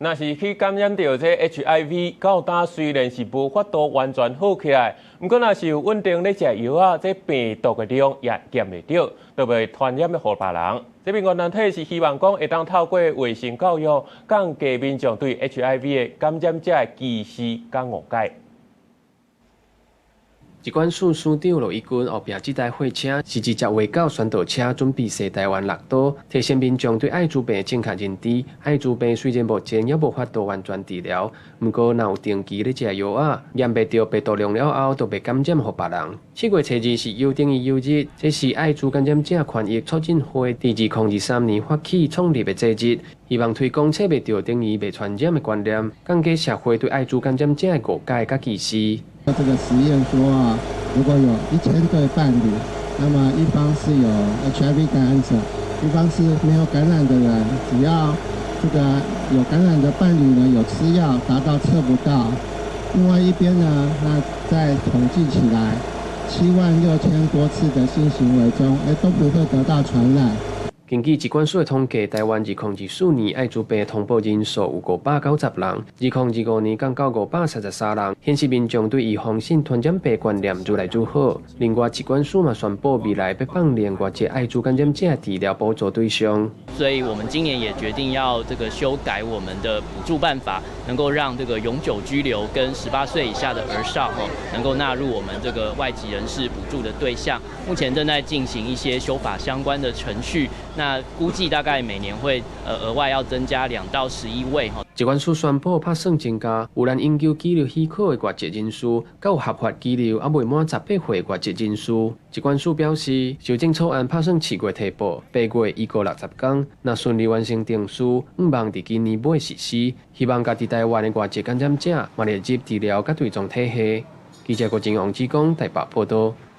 若是去感染著這 HIV，到今雖然是無法度完全好起來，毋過若是有穩定咧食藥仔，這病毒的量也減袂著，就袂傳染予別人。這民權團體是希望講會當透過衛生教育，降低民眾對 HIV 的感染者的歧視佮誤解。疾管署署長羅一鈞後壁這台貨車是一隻衛狗宣導車，準備駛台灣綠島，提醒民眾對愛滋病正確認知。愛滋病雖然目前猶無法度完全治療，毋過若有定期咧食藥仔，驗袂著病毒量了後，就袂感染予別人。7月初2是有等於有日，這是愛滋感染者權益促進會佇2023年發起創立的節日，希望推廣測袂著等於袂傳染的觀念，降低社會對愛滋感染者的誤解佮歧視。這個實驗說啊，如果有1000對伴侶，那麼一方是有 HIV 感染者，一方是沒有感染的人，只要這個有感染的伴侶呢有吃藥達到測不到，另外一邊呢，那再統計起來，7萬6千多次的性行為中，都不會得到傳染。根據疾管署的統計，台灣2024年愛滋病通報人數有590人，2025年降到533人，顯示民眾對預防性傳染病觀念愈來愈好。另外，疾管署嘛宣布未來欲放寬外籍愛滋感染者治療補助對象。所以我們今年也決定要這個修改我們的補助辦法，能夠讓這個永久居留跟18歲以下的兒少哦，能夠納入我們這個外籍人士補助的對象。目前正在進行一些修法相關的程序。那估計大概每年會額外要增加2到11位哈。疾管署宣布拍算增加有難永久居留許可的外籍人士，佮有合法居留猶未滿18歲外籍人士。疾管署表示，修正草案拍算7月提報，8月預告60天，若順利完成程序，向望佇今年尾實施。希望共佇台灣的外籍感染者嘛列入治療佮追蹤體系。記者郭靖王志剛台北報道。